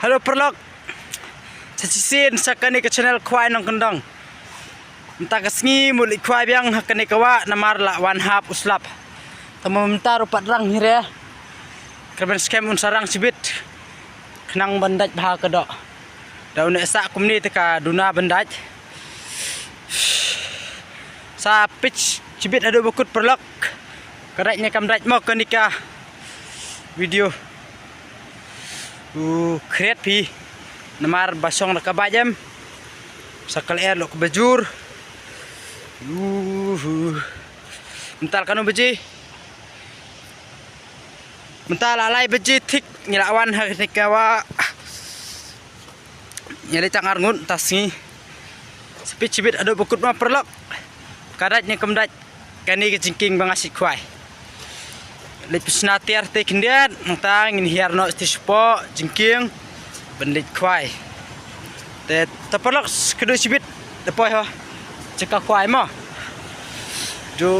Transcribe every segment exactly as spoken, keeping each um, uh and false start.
Hello paralok. Sa shisien sha kane ka channel Khwai Nongkyndong. Mynta ka sngi mut leit khwai biang ha kane ka wah namar la wan hap u slap. Te mynta ruh pat rang hi re. Kyrmen skhem un sa rang shibit. Khnang ban dait bha ka doh. Da une sah kumne te ka duna ban dait. Sa peit shibit haduh ba kut paralok. Ka dait ne kam dait mo kane ka video. U khriat phi. Namar ba shong da ka bait em. Sa ka lyer lok ba jur. U. Mynta la katno baje? Mynta la lai baje thik ngi la wan ha kane ka wah. Ngi la tang arngut ta sngi. Sa peit shibit haduh ba kut mo paralok. Ka dait ne kam dait. Kane ka jingkieng ba nga shait khwai. Leit pynshna tiar te khyndiat, nangta ngin hiar noh te shapoh jingkieng ban leit khwai. Te, te paralok, kdew shibit da poi ho. Jaka khwai mo. Du.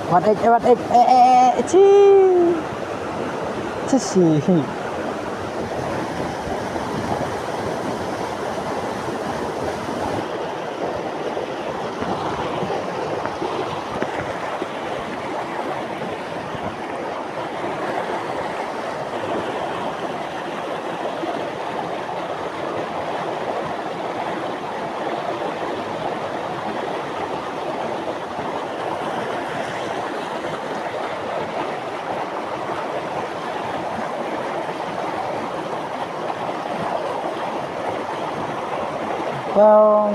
Wat ek, eh, wat ek, eh, eh, eh, chi. Chi, chi. Wow.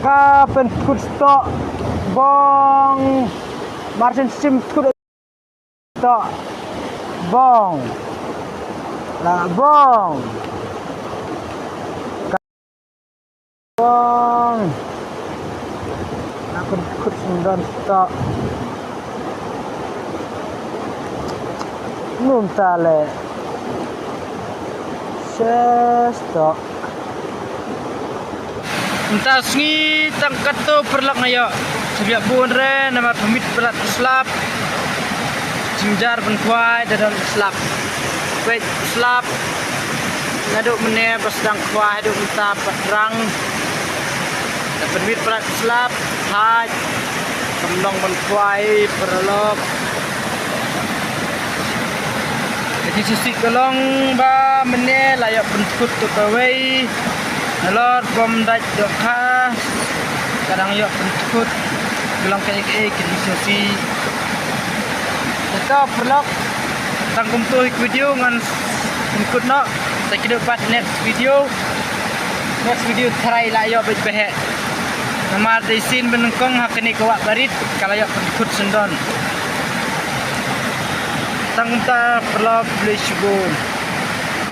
Ka pynkut stok bong. Martin sim kut stok bong. La bong. Bong. Ka pynkut stok. Num tale. Sestok. Mynta sngi tang katto paralok nga ïoh. Sbiak bun re namar pynmit palat slap. Jingjar ban khwai da don slap. Peit slap. Naduh mynne ba sdang khwai haduh mynta pat rang. Da pynmit palat slap. Haj. Kam long ban khwai paralok. Ka jingsngewsih ka long ba mynne la ïoh pynkut to kawei. Nalor bym dait dohkha. Ka dang ïoh pynkut. Ka long kaei kaei ka jingsngewsih. Te to paralok. Tang kumto hi ka video ngan pynkut noh. Sa kiew pat next video. Next video tharai la ïoh beit bha. Namar dei sien ba nyngkong ha kane ka wah barit ka la ïoh pynkut syndon. Tang kumta paralok, khublei shibun.